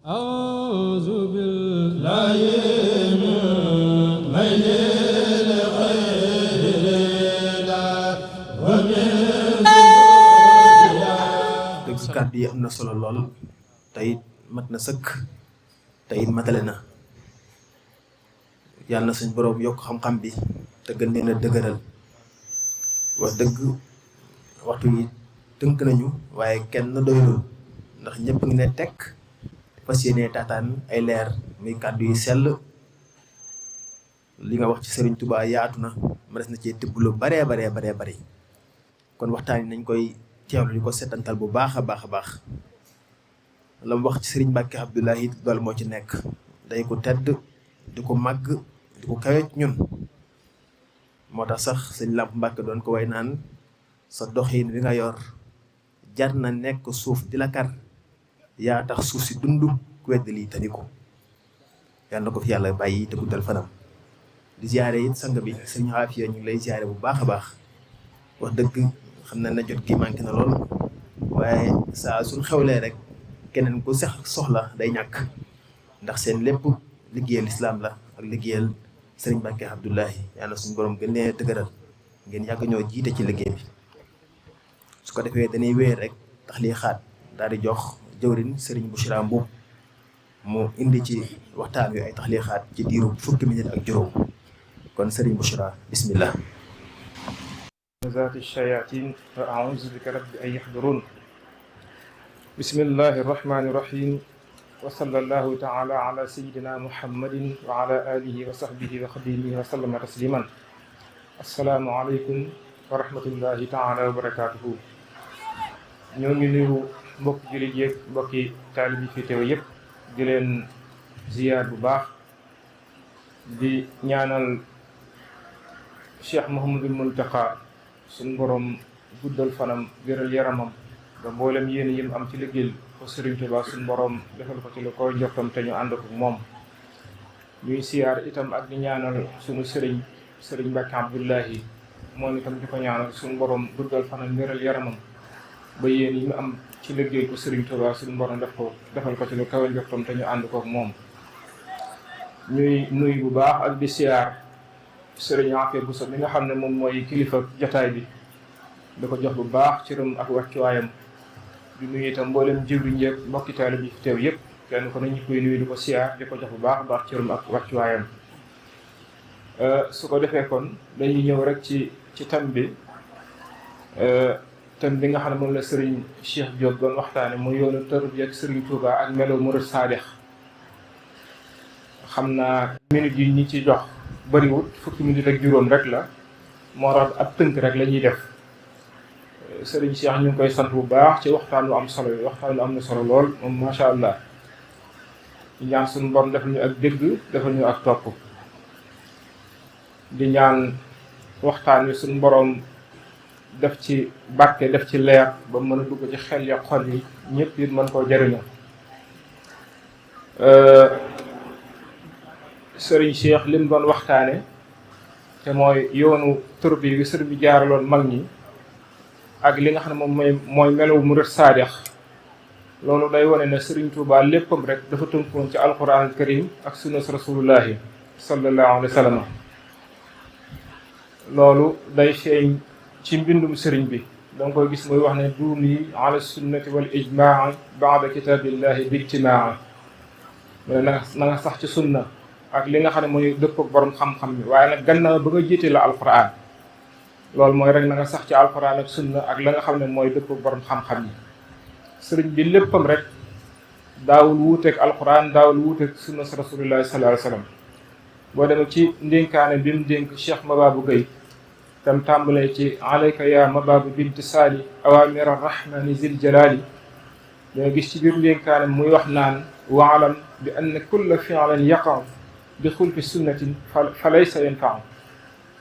أعوذ بالله من ميل غير الله ومن dëgg kàddu yi am na solo lool tey mat na sëkk tey matale na yàlla na suñ boroom yokk xam-xam bi te gën leen a dëgëral wax dëgg waxtu yi tënk nañu waaye kenn doyul ndax ñëpp ngi ne tekk fas yéene taataan ay leer muy kàddu yi sell li nga wax ci Serigne Touba yaatu na ma des na ci tibb lu baree bari kon waxtaan yi nañ koy teewlu di ko setantal bu baax a baax la mu wax ci Serigne Mbacke Abdoulahi loolu moo ci nekk day ko tedd di ko màgg di ko kawe ñun moo tax sax sëñ Lamp Mbacke doon ko way naan sa doxin wi nga yor jar na nekk suuf di la kar yaa tax suuf si dund ku wedd lii tani ko yàlla na ko fi yàlla bàyyi te guddal fanam di ziare it sang bi sëñ Xaafiya ñu ngi lay ziare bu baax a baax wax dëgg xam na jot gi manqué na lool waaye saa suñ xewlee rek keneen ku sax soxla day ñàkk ndax seen lépp liggéeyal islaam la ak liggéeyal Serigne Mbacke Abdoulahi yàlla suñu borom gën leen dëgëral ngeen yàgg ñoo jiite ci liggéey bi su ko defee dañuy wéer rek tax lii xaat daal di jox jëwrin Serigne Bouchra Mbuub mu indi ci waxtaan wi ay tax lii xaat ci diiru fukki minute ak juróom kon Serigne Bouchra bismillah ذات الشياطين فأعوذ بك رب أن يحضرون بسم الله الرحمن الرحيم وصلى الله تعالى على سيدنا محمد وعلى آله وصحبه وخديمه وسلم تسليما السلام عليكم ورحمة الله تعالى وبركاته ñoo ngi nuyu mbokk jullit yeeg mbokki taalib yi fi teew yëpp di leen ziyaar bu baax di ñaanal Cheikh Mouhamadul Muntaqa suñ borom guddal fanam gëral yaramam ba mboolem yéen yim am ci liggéey ko Serigne Touba suñ borom defal ko ci lu koy njortam te ñu ànd ko moom ñuy siyaar itam ak di ñaanal suñu Serigne Mbacke Abdoulahi moom itam di ko ñaanal suñ borom guddal fanam gëral yaramam ba yéen yi mu am ci liggéey ko Serigne Touba suñ borom defal ko ci lu koy njortam te ñu ànd ko moom ñuy nuyu bu baax ak di siyaar Sëriñ Afia Bousso mi nga xam ne moom mooy kilifa jataay bi da ko jox bu baax cëram ak wàccuwaayam di nuyu itam mboolem jëwriñ yëpp mbokki taalibe bi fi teew yëpp kenn ko nañu koy nuyu di ko siyaar di ko jox bu baax cëram ak wàccuwaayam su ko defee kon dañuy ñëw rek ci thème bi nga xam ne moom la Sëriñ Cheikh Diop doon waxtaane mu yoonu tarbiya ak Sëriñ Touba ak melo murid saadix xam naa minute yi ñi ci jox bariwut fukki minute ak juróom rek la moo tax ab tënk rek la ñuy def Serigne Cheikh ñu ngi koy sant bu baax ci waxtaan wu am solo yi waxtaan wu am na solo lool moom macha allah di ñaan suñu borom defal ñu ak dégg defal ñu ak topp di ñaan waxtaan wi suñu borom def ci barke def ci leer ba mën a dugg ci xel ya xol yi ñëpp it mën koo jëriñoo Sëriñ Cheikh lim doon waxtaane te mooy yoonu turbi bi sëriñ bi jaaraloon mag ñi ak li nga xam ne moom mooy melaw murid saadix loolu day wane ne Sëriñ Tuubaa léppam rek dafa tënkoon ci alquran al karim ak sunnas rasulullahi sallallahu alayhi wa sallam loolu day feeñ ci mbindum sëriñ bi danga koy gis muy wax ne duuni ala sunnati wal ijmaa baada kitaabillahi bi ijtimaa mu ne na nga sax ci sunna ak li nga xam ne mooy dëpp ak borom xam-xam bi waaye nag gannaaw ba nga jiite la alquran loolu mooy rek na nga sax ci alquran ak sunna ak la nga xam ne mooy dëpp ak borom xam-xam yi sëriñ bi léppam rek daawul wuuteeg alquran daawul wuuteeg sunna sa rasulillahi sallallahu alayhi wa sallam boo demee ci ndénkaane bi mu dénk Cheikh Mababou Gueye tam tàmbalee ci alayka ya Mababou bimtisaali awamir arrahmani zil jalali danga gis ci biir ndénkaane muy wax naan waalam bi anna kulla fi'lan yaqa bi xulfi sunnatin fa laysa yanfa'u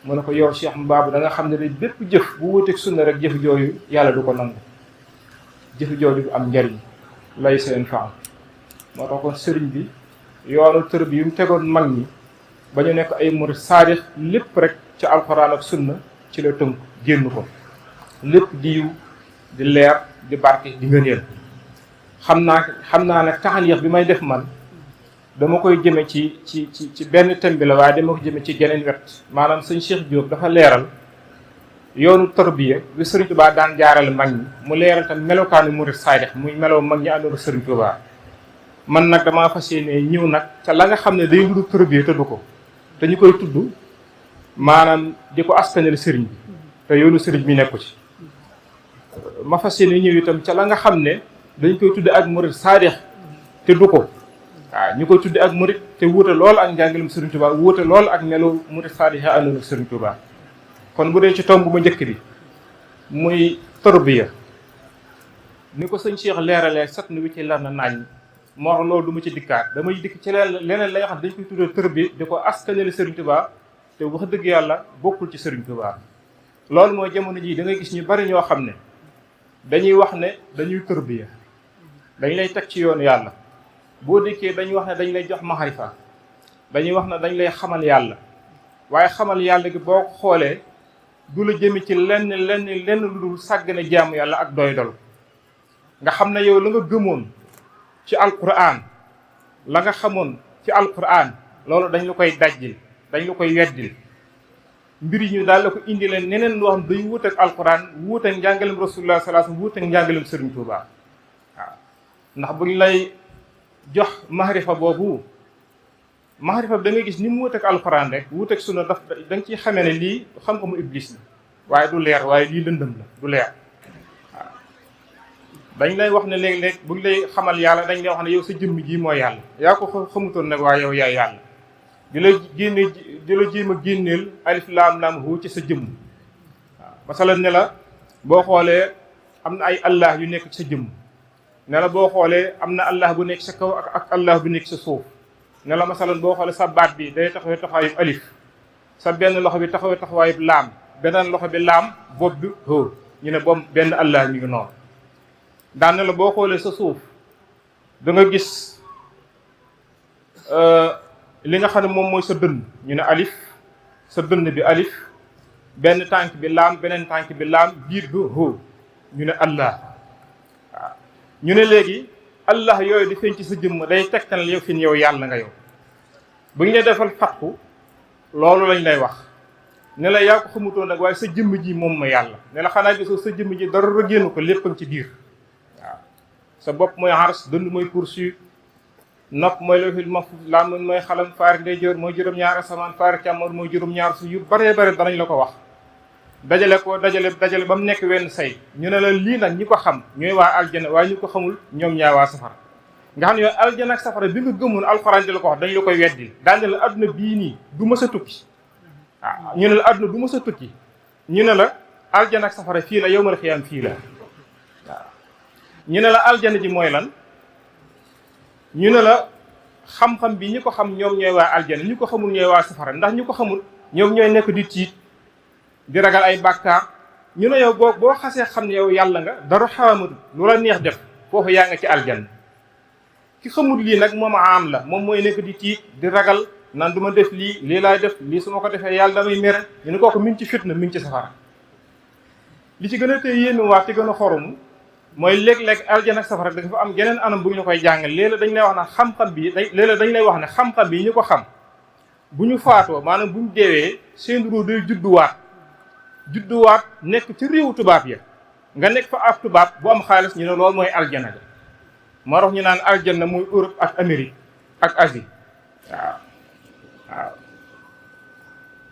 mu ne ko yow Cheikh Mababou da nga xam ne bépp jëf bu wuteeg sunna rek jëf jooyu yàlla du ko nangu jëf jooyu du am njariñ laysa yanfa'u moo tax kon sëriñ bi yoonu tër bi yu mu tegoon mag ñi ba ñu nekk ay murid saadix lépp rek ci alxuraan ak sunna ci la tënk génn ko lépp di yiw di leer di barke di ngëneel xam naa ne taxaliix bi may def man dama koy jëme ci benn thème bi la, waaye dama ko jëme ci geneen wet. maanaam sëñ Cheikh Diop dafa leeral yoonu tarbiya bi Sëriñ Tuubaa daan jaarale mag ñi, mu leeral tam melokaanu murid saadix muy meloo mag ñi àndoon Sëriñ Tuubaa. man nag damaa fas yéene ñëw nag ca la nga xam ne day nuru tarbiya te du ko, te ñu koy tudd maanaam di ko askanale sëriñ bi te yoonu sëriñ bi nekku ci. ma fas yéene ñëw itam ca la nga xam ne dañ koy tudde ak murid saadix te du ko, waaw ñu koy tudde ak murid te wuute lool ak njàngalem Sëriñ Tuubaa, wuute lool ak melo murid saadix yi àndoon ak Sëriñ Tuubaa. kon bu dee ci tomb bu njëkk bi muy tarbiya ni ko sëñ Cheikh leeralee sat ni wi ci leer na nañ moo wax loolu du ma ci dikkaat, damay dikk ci leneen la nga xam ne dañ koy tuddee tarbiya di ko askanale Sëriñ Tuubaa te wax dëgg yàlla bokkul ci Sëriñ Tuubaa. loolu mooy jamono jii da ngay gis ñu bari ñoo xam ne dañuy wax ne dañuy tarbiya, dañ lay teg ci yoonu yàlla. boo dikkee dañuy wax ne dañ lay jox maxarifa, dañuy wax ne dañ lay xamal yàlla, waaye xamal yàlla gi boo ko xoolee du la jëme ci lenn lu dul sàggane jaamu yàlla ak doy dol. nga xam ne yow la nga gëmoon ci alquran, la nga xamoon ci alquran, loolu dañ la koy dajjil, dañ la koy weddil. mbir yi ñu daal la ko indi leen neneen loo xam day wuuteeg alquran, wuuteeg njàngalem rasulullah sallallahu alayhi wasallam, wuuteeg njàngalem Sëriñ Tuubaa. waaw ndax buñ lay jox mahrifa boobu, mahrifa bi da ngay gis ni mu wuuteeg alquran rek wuuteeg sunna, da nga ciy xamee ne lii xam-xamu iblis la, waaye du leer, waaye lii lëndëm la du leer. waaw dañ lay wax ne léeg-léeg buñ lay xamal yàlla dañ lay wax ne yow sa jëmm ji mooy yàlla, yaa ko xamutoon nag waaye yow yaay yàlla. di la jéem a génneel alif laam laam hu ci sa jëmm. waaw masalan ne la boo xoolee am na ay allah yu nekk ci sa jëmm, ne la boo xoolee am na allah bu nekk sa kaw ak allah bu nekk sa suuf. ne la masalan boo xoolee sa baat bi day taxawee taxawaayub alif, sa benn loxo bi taxawee taxawaayub laam, beneen loxo bi laam, bopp bi hoo, ñu ne boobu benn allah mi ngi noonu. daan ne la boo xoolee sa suuf da nga gis li nga xam ne moom mooy sa dënn, ñu ne alif, sa dënn bi alif, benn tànk bi laam, beneen tànk bi laam, biir bi hoo, ñu ne allah. waaw ñu ne léegi allah yooyu di feeñ ci sa jëmm day tegtal yow fi yow yàlla nga yow. bu ñu lay defal fatku loolu lañ lay wax ne la yaa ko xamutoon nag waaye sa jëmm ji moom ma yàlla. ne la xanaa gisoo sa jëmm ji dara génn ko, lépp ci biir. waaw sa bopp mooy ars, dënd mooy kursi, nopp mooy lawhul mahfuus, làmmiñ mooy xalam, faar ndeyjoor mooy juróom-ñaar asamaan, faar càmmoñ mooy juróom-ñaar su yu baree bare danañ la ko wax. dajale ba mu nekk wenn say. ñu ne la lii nag ñi ko xam ñooy waa aljana, waaye ñu ko xamul ñoom ñaa waa safara. nga xam ne yow aljana ak safara bi nga gëmoon alxuraan di la ko wax dañ la koy weddil, daal ne la adduna bii nii du mës a tukki. waaw ñu ne la adduna du mës a tukki, ñu ne la aljana ak safara fii la, yawmal xiyaam fii la. waaw ñu ne la aljana ji mooy lan, ñu ne la xam-xam bi ñi ko xam ñoom ñooy waa aljana, ñi ko xamul ñooy waa safara. ndax ñi ko xamul ñoom ñooy nekk di tiit di ragal ay bàkkaar. ñu ne yow boo xasee xam ne yow yàlla nga, dara xaramatu lu la neex def, foofu yaa nga ci aljanna. ki xamul lii nag moom am la, moom mooy nekk di tiit di ragal naan du ma def lii laay def, lii su ma ko defee yàlla damay mere. ñu ne kooku mi ngi ci fitna, mi ngi ci safara. li ci gën a tey yéeme waa te gën a xorom mooy léeg-léeg aljana ak safara dafa am geneen anam bu ñu la koy jàngal. léeg-léeg dañ lay wax ne xam-xam bi léeg-léeg dañ lay wax ne xam-xam bi ñu ko xam bu ñu faatoo, maanaam bu ñu deewee seen ruu day judduwaat nekk ci réewu tubaab ya, nga nekk fa ab tubaab bu am xaalis. ñu ne loolu mooy aljana ga. moo tax ñu naan aljana mooy Europe ak Amérique ak Asie. waaw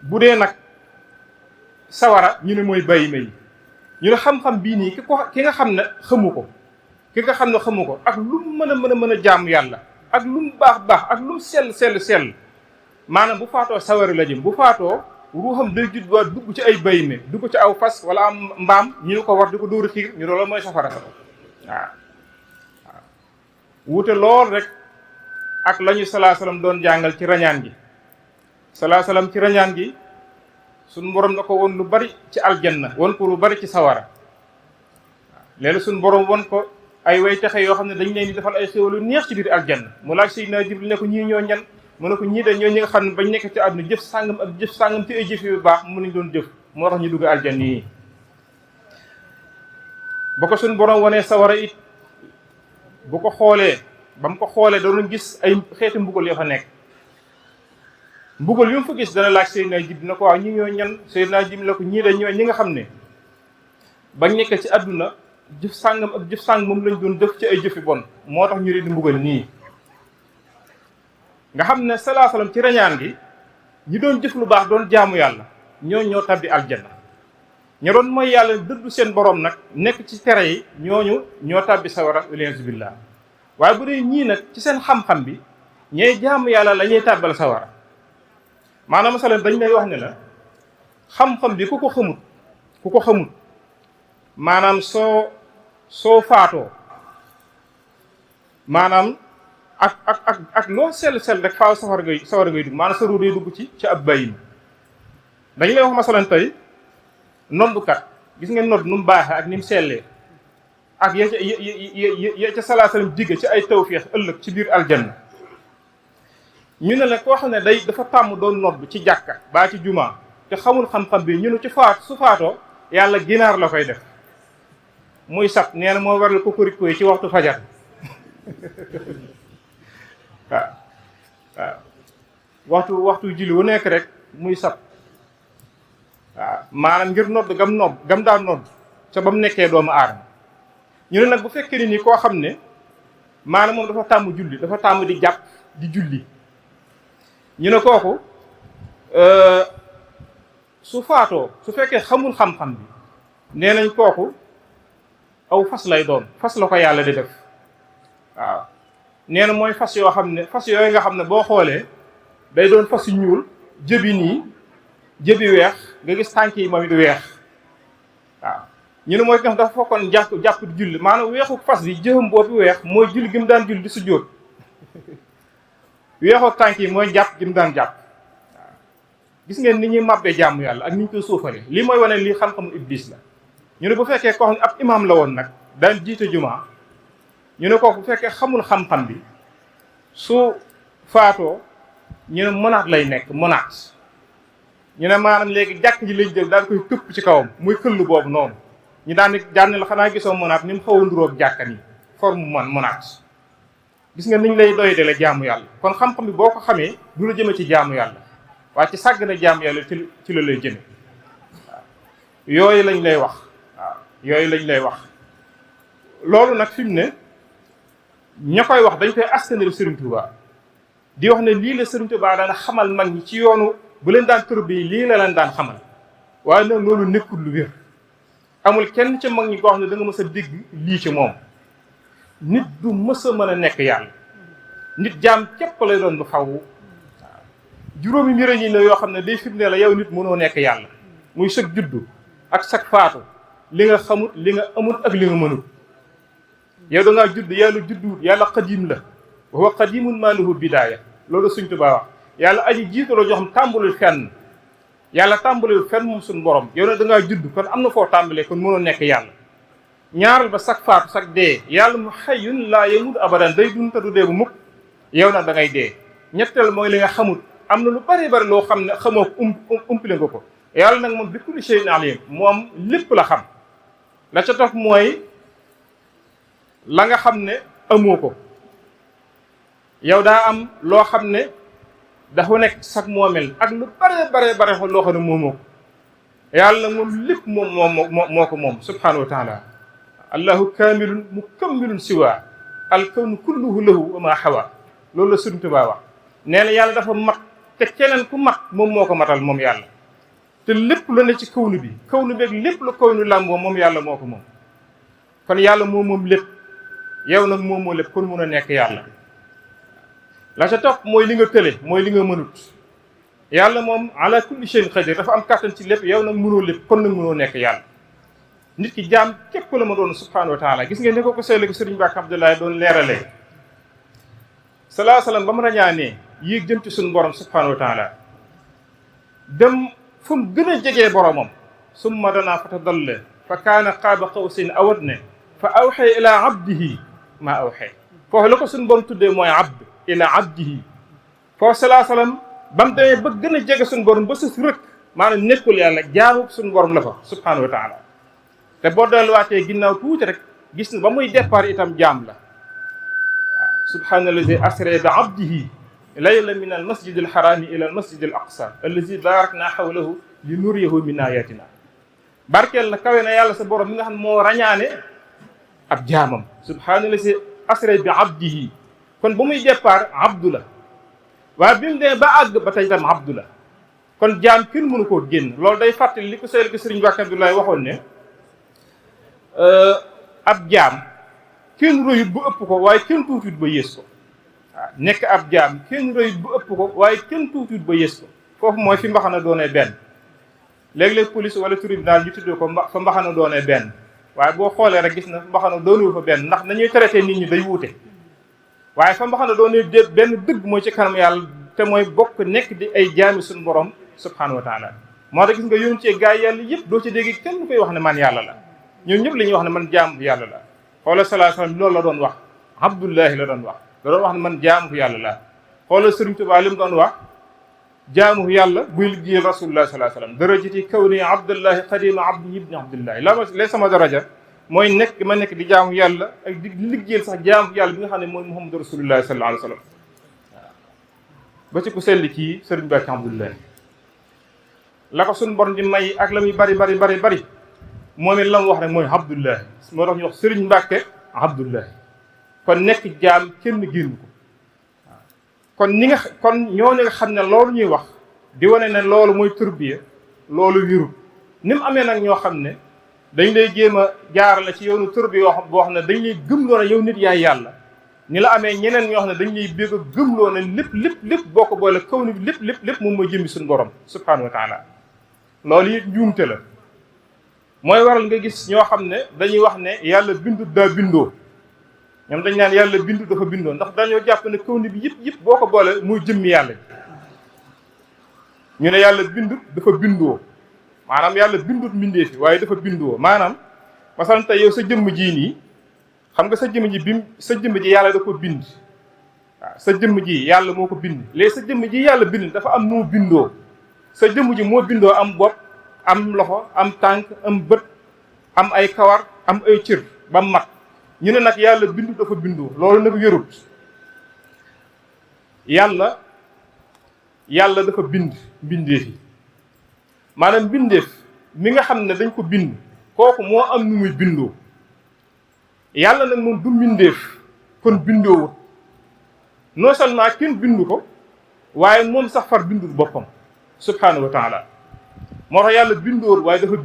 bu dee nag sawara ñu ne mooy bàyyi may. ñu ne xam-xam bii nii ki nga xam ne xamu ko, ak lu mu mën a jaamu yàlla, ak lu mu baax ak lu mu sell maanaam bu faatoo sawara la jëm. bu faatoo ruuxam day judd waa dugg ci ay bayme, dugg ci aw fas wala am mbaam, ñu ko war di ko dóor a xiir. ñu loolu mooy safara. waaw wuute lool rek ak la ñu salaa salaam doon jàngal ci rañaan gi. salaa salaam ci rañaan gi suñ borom da ko won lu bari ci aljanna, won ko lu bari ci sawara. léegi suñ borom won ko ay way texe yoo xam ne dañ leen di defal ay xéwal yu neex ci biir aljanna. mu laaj Seydina Jibril ne ko ñii ñoo ñan, mu ne ko ñii de ñoo ñi nga xam ne bañ nekk ci àdduna jëf sàngam ak jëf sàngam ci ay jëf yu baax mu nañ doon jëf, moo tax ñu dugg aljanna yi. ba ko suñ borom wanee sawara it bu ko xoolee ba mu ko xoolee doon gis ay xeeti mbugal yoo fa nekk mbugal yu mu fa gis dana laaj Seydina Jibril na ko waaw ñi ñoo ñan Seydina Jibril la ko ñii de ñooy ñi nga xam ne bañ nekk ci àdduna jëf sàngam ak jëf sàng moom lañ doon def ci ay jëfi bon moo tax ñu leen di mbugal nii nga xam ne salaa salaam ci rañaan gi ñi doon jëf lu baax doon jaamu yàlla ñoo tabbi aljanna ña doon mooy yàlla dëddu seen borom nag nekk ci tere yi ñooñu ñoo tabbi sawara waliyasu billah waaye bu dee ñii nag ci seen xam-xam bi ñooy jaamu yàlla la ñuy tàbbal sawara maanaam masalan dañ lay wax ne la xam-xam bi ku ko xamut maanaam soo faatoo maanaam ak loo sell rek faaw sawar ngay dugg maanaam sa ruu day dugg ci ab bayin dañ lay wax masalan tey noddukat gis ngeen nodd nu mu baaxee ak ni mu sellee ak ya ca salaa salaam digge ci ay tawféex ëllëg ci biir aljanna ñu ne la koo xam ne dafa tàmm doon nodd ci jàkka baa ci jumaa te xamul xam-xam bi ñu ne ci su faatoo yàlla ginaar la koy def muy sab nee na moo waral ko korikoy ci waxtu fajar waaw waxtu julli wu nekk rek muy sab waaw maanaam ngir nodd gam daan nodd ca ba mu nekkee doomu aadama ñu ne nag bu fekkee ni koo xam ne maanaam moom dafa tàmm julli dafa tàmm di jàpp di julli ñu ne kooku su faatoo su fekkee xamul xam-xam bi nee nañ kooku aw fas lay doon fas la ko yàlla di def waaw nee na mooy fas yoo xam ne fas yooyu nga xam ne boo xoolee day doon fas yu ñuul jëbi nii jëbi weex nga gis tànk yi moom it weex waaw ñu ne mooy ki nga xam dafa fokkoon jàpp di julli maanaam weexu fas bi jëfam boobu weex mooy julli gi mu daan julli di sujjóot weexu tànk yi mooy jàpp gi mu daan jàpp waaw gis ngeen ni ñuy màbbee jàmm yàlla ak ni ñu koy suufale lii mooy wane lii xam-xamu iblis la ñu ne bu fekkee koo xam ne ab imaam la woon nag daan jiite jumaa ñu ne kooku bu fekkee xamul xam-xam bi su faatoo ñu ne monaat lay nekk monaat ñu ne maanaam léegi jàkk ji lañ jël daal koy këpp ci kawam muy këllu boobu noonu ñu daan la xanaa gisoo monaat ni mu xaw a nduróog jàkka ni forme monaat gis nga niñ lay doy dale jaamu yàlla kon xam-xam bi boo ko xamee du la jëme ci jaamu yàlla waaye ci sàgg na jaamu yàlla ci la lay jëme waaw yooyu lañ lay wax waaw yooyu lañ lay wax loolu nag fi mu ne ña koy wax dañ koy askanal Serigne Touba di wax ne lii la Serigne Touba daan xamal mag ñi ci yoonu bu leen daan tër bi lii la leen daan xamal waaye nag loolu nekkul lu wér amul kenn ci mag ñi koo xam ne da nga mës a dégg lii ci moom nit du mës a mën a nekk yàlla nit jaam képp lay doon ba faw waaw juróomi mbir ñi la yoo xam ne day firnde la yow nit mënoo nekk yàlla muy sag juddu ak sag faatu li nga xamut li nga amut ak li nga mënut yow da ngaa judd yàlla judduwut yàlla xadim la wa huwa xadimun maa lahu bidaaya loolu Sëñ Tuubaa wax yàlla aji jiitu la joo xam tàmbalul fenn yàlla tàmbalul fenn moom suñu borom yow nag da ngaa judd kon am na foo tàmbalee kon mënoo nekk yàlla ñaaral ba sag faatu sag dee yàlla mu xayyun laa yamut abadan day dund te du dee bu mukk yow nag da ngay dee ñetteel mooy li nga xamut am na lu bari bari loo xam ne xamoo ko umpile nga ko yàlla nag moom bi kulli shay'in alim moom lépp la xam la ca topp mooy la nga xam ne amoo ko yow daa am loo xam ne dafa nekk sag moomel ak lu bare loo xam ne moomoo ko yàlla nag moom lépp moo ko moom subhanahu wa taala allahu kaamilun mukammilun siwa alkawnu kulluhu lahu wa ma hawa loolu la Sëriñ Tuubaa wax nee na yàlla dafa mat te keneen ku mat moom moo ko matal moom yàlla te lépp la ne ci kawnu bi ak lépp la kawnu làmboo moom yàlla moo ko moom kon yàlla moom lépp yow nag moo lépp kon mun a nekk yàlla la ca topp mooy li nga tële mooy li nga mënut yàlla moom ala kulli shay'in qadir dafa am kàttan ci lépp yow nag mënoo lépp kon nag mënoo nekk yàlla nit ki jaam képp la ma doon subhanahu wa taala gis ngeen ni ko seetlu ko Sëriñ Mbàkke Abdoulaye doon leeralee salaa salaam ba mu rañaanee yéeg jëm ci suñu borom subhanahu wa taala dem fu mu gën a jegee boromam summa danaa fatadalla fa kaana qaaba qawsayn aw adnaa fa awxee ila abdihi maa awxee foofu la ko suñu borom tuddee mooy abd ila abdihi foofu salaa salaam ba mu demee ba gën a jege suñu borom ba sës rëkk maanaam nekkul yàlla jaamu suñu borom la fa subhanahu wa taala te boo delluwaatee ginnaaw tuuti rek gis na ba muy départ itam jaam la subhaanallazi asra bi abdihi layla min al masjid al harami ila al masjid al aqsa allazi barakna hawlahu li nuriyahu min ayatina barkeel na kawe na yàlla sa borom mi nga xam ne moo rañaane ab jaamam subhaanallazi asra bi abdihi kon ba muy départ abdu la waaye bi mu dee ba àgg ba tey tam abdu la kon jaam kenn mënu koo génn loolu day fàttali li ko seyal ko sëriñ Mbàkke Abdoulaye waxoon ne ab jaam kenn rëyut bu ëpp ko waaye kenn tuutut ba yées ko waaw nekk ab jaam kenn rëyut bu ëpp ko waaye kenn tuutut ba yées ko foofu mooy fi mbaxana doonee benn léeg-léeg police wala tribunal ñu tuddee ko fa mbaxana doonee benn waaye boo xoolee rek gis na mbaxana doonewu fa benn ndax nañuy traité nit ñi day wuute waaye fa mbaxana doonee benn dëgg mooy ci kanam yàlla te mooy bokk nekk di ay jaami suñu borom subhanahu wa taala moo tax gis nga yoon cee gaa yàlla yëpp doo ci dégg kenn koy wax ne man yàlla la ñoom ñëpp li ñuy wax ne man jaamu yàlla la xoolal sallallahu alayhi wasallam loolu la doon wax abdullahi la doon wax da doon wax ne man jaamu yàlla la xoolal Sëriñ Tuubaa li mu doon wax jaamu yàlla buy liggéeyal rasulullah sallallahu alayhi wasallam darajati kawni abdullahi xadima abdi ibni abdillahi la ma lee sama daraja mooy nekk ma nekk di jaamu yàlla ak di liggéeyal sax jaamu yàlla bi nga xam ne mooy muhammadu rasulullah sallallahu alayhi wasallam ba ci ku sell kii Sëriñ Mbàkke Abdoulaye la ko suñu borom di may ak la muy bari moom it la mu wax rek mooy Abdoulaye moo tax ñu wax Sëriñ Mbàkke Abdoulaye kon nekk jaam kenn génn ko kon ñoo nga xam ne loolu ñuy wax di wane ne loolu mooy turbiya loolu wirut ni mu amee nag ñoo xam ne dañ lay jéem a jaarale ci yoonu turbiya boo xam ne dañ lay gëmloo ne yow nit yaay yàlla ni la amee ñeneen ñoo xam ne dañ lay bégg a gëmloo ne lépp boo ko boole kaw ni lépp moom mooy jëmmi suñu borom subhanahu wa taala loolu it njuumte la mooy waral nga gis ñoo xam ne dañuy wax ne yàlla bindut daa bindoo ñoom dañ naan yàlla bindut dafa bindoo ndax dañoo jàpp ne kaw ni bi yëpp boo ko boole muy jëmmi yàlla ñu ne yàlla bindut dafa bindoo maanaam yàlla bindut mbindee fi waaye dafa bindoo maanaam masalan tey yow sa jëmm jii nii xam nga sa jëmm ji yàlla da ko bind waaw sa jëmm ji yàlla moo ko bind léegi sa jëmm ji yàlla bind dafa am nu mu bindoo sa jëmm ji moo bindoo am bopp am loxo am tànk am bët am ay kawar am ay cër ba mat ñu ne nag yàlla bindu dafa bindoo loolu nag wérut yàlla dafa bind mbindeef yi maanaam mbindeef mi nga xam ne dañ ko bind kooku moo am nu muy bindoo yàlla nag moom du mbindeef kon bindoowut non seulement kenn bindu ko waaye moom sax far bindul boppam subhanahu wa taala moo tax yàlla bindoor waaye dafa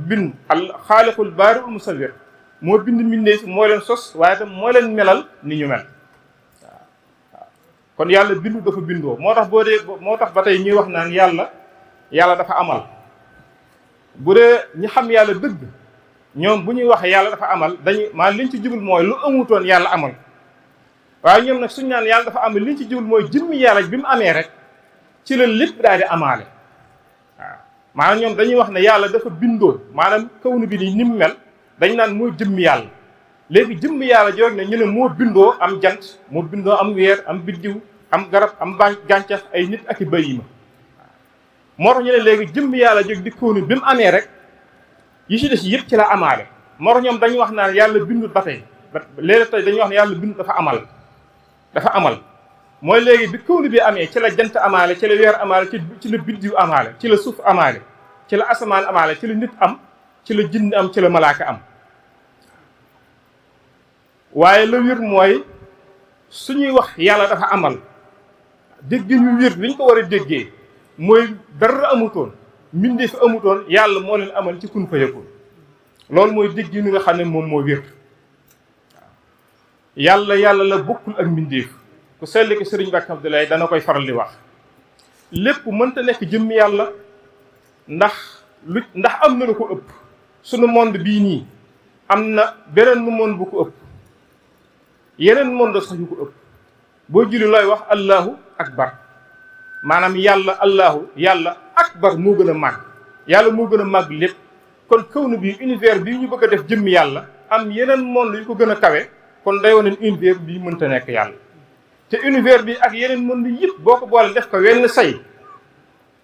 bind al xaaliqul baariul musawwir moo bind mbindeef moo leen sos waaye tam moo leen melal ni ñu mel waaw kon yàlla bindu dafa bindoo moo tax ba tey ñuy wax naan yàlla dafa amal bu dee ñi xam yàlla dëgg ñoom bu ñuy wax yàlla dafa amal maanaam liñ ci jubul mooy lu amutoon yàlla amal waaye ñoom nag suñ naan yàlla dafa amal liñ ci jubul mooy jëmmi yàlla bi mu amee rek ci la lépp daal di amaale waaw maanaam ñoom dañuy wax ne yàlla dafa bindoo maanaam kawnu bi ni mu mel dañ naan mooy jëmmi yàlla léegi jëmmi yàlla joog ne ñu ne moo bindoo am jant moo bindoo am weer am biddiw am garab am gàncax ay nit ak i bayima moo tax ñu ne léegi jëmmi yàlla jóg di kawnu bi mu amee rek yi ci des yëpp ci la amaale moo tax ñoom dañuy wax naan yàlla bindut ba tey léegi tey dañuy wax ne yàlla bindut dafa amal mooy léegi bi kawnu bi amee ci la jant amaale ci la weer amaale ci la biddiw amaale ci la suuf amaale ci la asamaan amaale ci la nit am ci la jinn am ci la malaaka am waaye la wér mooy suñuy wax yàlla dafa amal déggin yu wér bi ñu ko war a déggee mooy dara amutoon mbindee fi amutoon yàlla moo leen amal ci kun fa yakun loolu mooy déggin nga xam ne moom moo wér yàlla la bokkul ak mbindeef ku sell ki Sëriñ Mbàkke Abdoulaye dana koy faral di wax lépp mënta nekk jëmm yàlla ndax am na lu ko ëpp sunu monde bii nii am na beneen nu monde bu ko ëpp yeneen monde sax yu ko ëpp boo julli looy wax allahu akbar maanaam yàlla akbar moo gën a màgg yàlla moo gën a màgg lépp kon kawnu bi univers bii ñu bëgg a def jëmm yàlla am yeneen monde yu ko gën a kawe kon day wane univers bii mënta nekk yàlla te univers bi ak yeneen monde yëpp boo ko boole def ko wenn say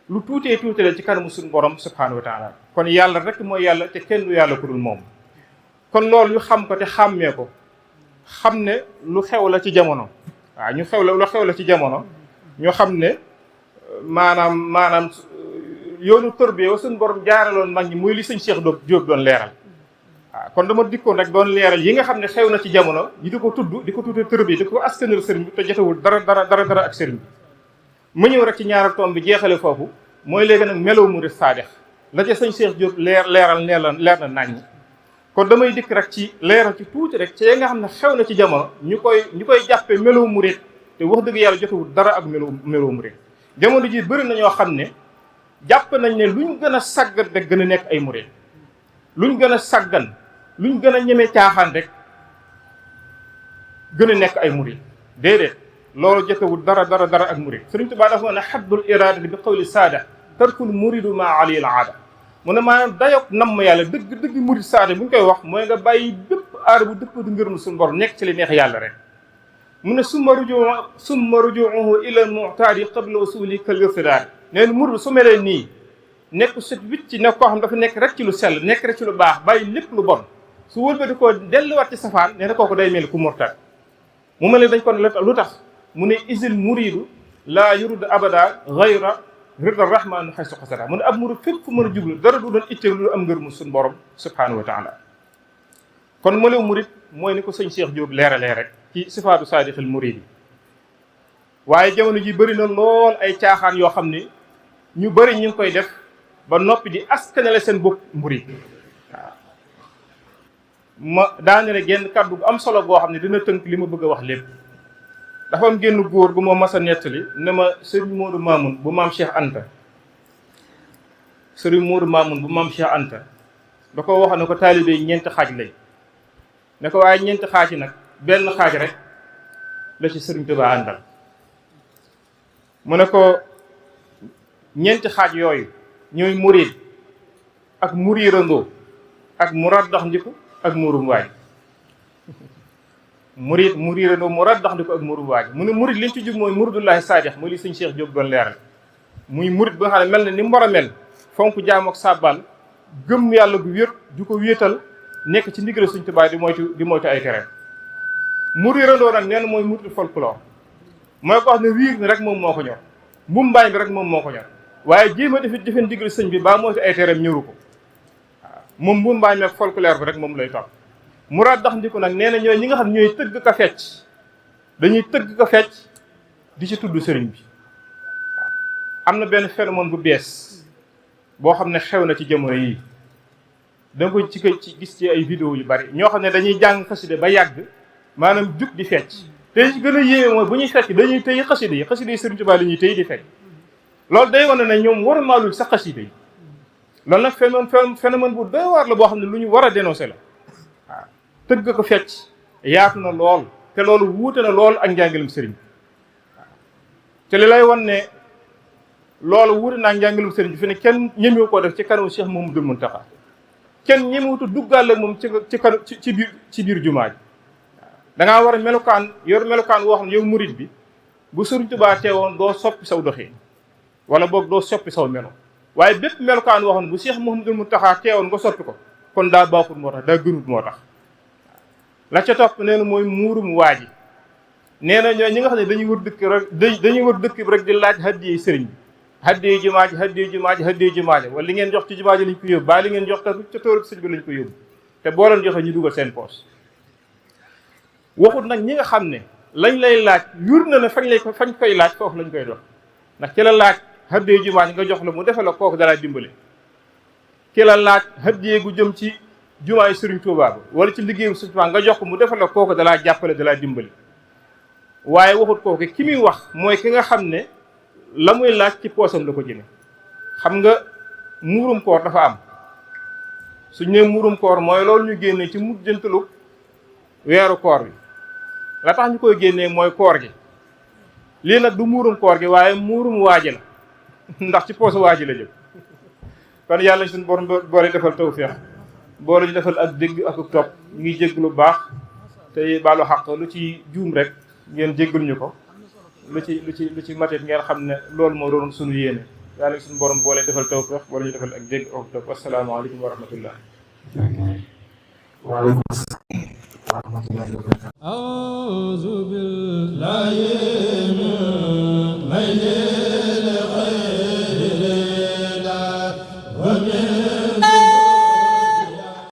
lu tuutee la ci kanamu suñu borom subhanahu wa taala kon yàlla rek mooy yàlla te kenn du yàlla ku dul moom kon loolu ñu xam ko te xàmmee ko xam ne lu xew la ci jamono. waaw ñu xew la lu xew la ci jamono ñu xam ne maanaam yoonu tërbiya suñu borom jaaraloon mag ñi muy li sëñ Cheikh Diop doon leeral. waaw kon dama dikkoon rek doon leeral yi nga xam ne xew na ci jamono ñi di ko tudd tërbiya di ko askanal sëriñ bi te jotewul dara ak sëriñ bi. mu ñëw rek ci ñaareel tomb bi jeexale foofu mooy léegi nag melow murid saadix la ca sëñ Cheikh Diop leeral leer na naññi. kon damay dikk rek ci leeral ci tuuti rek ci nga xam ne xew na ci jamono ñu koy jàppee melow murid te wax dëgg yàlla jotewul dara ak melow murid. jamono ji bëri na ñoo xam ne jàpp nañ ne luñ gën a saggan rek gën a nekk ay murid luñ gën a saggan luñ gën a ñeme caaxaan rek gën a nekk ay murid déedéet loolu jotewul dara ak murid. Sëriñ Tuubaa dafa wax ne xaddul iraadati bi qawli saada tarkul muridu ma alil aada mu ne maanaam dayok namm yàlla dëgg murid saada bu ñu koy wax mooy nga bàyyi bépp aada bu dëpp du ngërëm suñu borom nekk ci li neex yàlla rek. mu ne summa rujuuhu ila mu'taadi qabla usuli kal irtidaad nee na murid su melee nii nekk set wicc ci nekk koo xam dafa nekk rek ci lu sell nekk rek ci lu baax bàyyi lépp lu bon su wëlbati koo delluwaat ci safaan nee na kooku day mel ku murtad. mu mel ne dañ ko lu tax mu ne isil muridu laa yuridu abada gayra rida rahman xaysu xasada mu ne ab murid fépp fu mën a jublu dara du doon itteel lu am ngërëmu suñu borom subhanahu wa taala. kon malew murid mooy ni ko sëñ Cheikh Diop leeralee rek ci sifaatu saadixil murid yi. waaye jamono ji bëri na lool ay caaxaan yoo xam ne ñu bëri ñu ngi koy def ba noppi di askanale seen bopp murid. waaw ma daanele genn kàddu gu am solo goo xam ne dina tënk li ma bëgg a wax lépp. dafa am génn góor gu ma mas a nettali ne ma Serigne Modou Mamoun bu maam Cheikh Anta Serigne Modou Mamoun bu maam Cheikh Anta da ko wax ne ko taalibe yi ñeenti xaaj lañ ne ko waaye ñeenti xaaj yi nag benn xaaj rek la ci Serigne Touba àndal. mu ne ko ñeenti xaaj yooyu ñooy murid ak murirandoo ak muraddax ndiku ak murum waay. murirandoo muraddax ndiku ak murum waay mu ne murid liñ ci jub mooy muridullahi saadix mooy li sëñ Cheikh Diop doon leeral. muy murid ba nga xam ne mel na ni mu war a mel fonk jaam ak sàbbal gëm yàlla gu wér du ko wéetal nekk ci ndigal Sëñ Tuubaa di moytu ay tereem. murirandoo nag nee na mooy murid folklore mooy ko xam ne wiir ni rek moom moo ko ñor mbumbaay bi rek moom moo ko ñor waaye jéem a defe ndigal sëñ bi baa moytu ay tereem ñëru ko waaw moom mbumbaay mi ak folklore bi rek moom lay topp. muraddax ndiku nag nee na ñooy ñi nga xam ne ñooy tëgg ka fecc dañuy tëgg ka fecc di ci tudd sëriñ bi. am na benn phénomène bu bees boo xam ne xew na ci jamono yii da nga ko ci gis ci ay vidéo yu bari ñoo xam ne dañuy jàng xaside ba yàgg maanaam jug di fecc te ci gën a yéeme mooy bu ñuy fecc dañuy tëy xaside yi Sëriñ Tuubaa la ñuy tëy di fecc. loolu day wane ne ñoom war maalul sax xaside yi loolu nag phénomène bu doy waar la boo xam ne lu ñu war a dénoncer la waaw. tëgg ko fecc yaatu na lool te loolu wuute na lool ak njàngalem sëriñ waaw te li lay wan ne loolu wuute naa njàngalem sëriñ bi fi ne kenn ñemewu koo def ci kanamu Cheikh Mouhamadoul Mountakha kenn ñemewutu duggaale moom ci biir jumaa ji da ngaa war a melukaan woo xam ne yow murid bi bu Sëriñ Tuubaa teewoon doo soppi saw doxee wala boog doo soppi saw melo waaye bépp melukaan woo xam ne bu Cheikh Mouhamadoul Mountakha teewoon nga soppi ko kon daa baaxul moo tax daa gënut moo tax. la ca topp nee na mooy muurum waa ji nee na ñooy ñi nga xam ne dañuy wër dëkk bi rek di laaj haddiyee sëriñ bi haddiyee jumaa ji haddiyee jumaa ji wala li ngeen jox ci jumaa ji lañ ko yóbbu baa li ngeen jox ca toolu sëriñ bi lañ ko yóbbu te boo leen joxe ñu dugal seen poos. waxut nag ñi nga xam ne lañ lay laaj yur na ne fañ koy laaj foofu lañ koy dox ndax ki la laaj haddiyee jumaa ji nga jox la mu defe la kooku dalaa dimbale ki la laaj haddiyee gu jëm ci jumaay Sëriñ Tuubaa ba wala ci liggéeyu Sëriñ Tuubaa nga jox ko mu defal la kooku dalaa jàppale dalaa dimbali waaye waxut kooku ki muy wax mooy ki nga xam ne la muy laaj ci poosam la ko jëme. xam nga muurum koor dafa am suñ ne muurum koor mooy loolu ñu génnee ci mujjantalu weeru koor bi la tax ñu koy génnee mooy koor gi lii nag du muurum koor gi waaye muurum waaji la ndax ci poosu waaji la jëm. kon yàlla suñu borom boole defal tawfeex boole ñu defal ak dégg ak topp ñu ngi jégg lu baax te baalu xaq lu ci juum rek ngeen jéggal ñu ko lu ci matit ngeen xam ne loolu moo doon suñu yéene yàlla suñu borom boole defal tawfeex boole ñu defal ak dégg ak topp asalaamaaleykum wa rahmatullah. waaleykum salaam wa rahmatullahi wa barakatuh. a'uuzu billahi min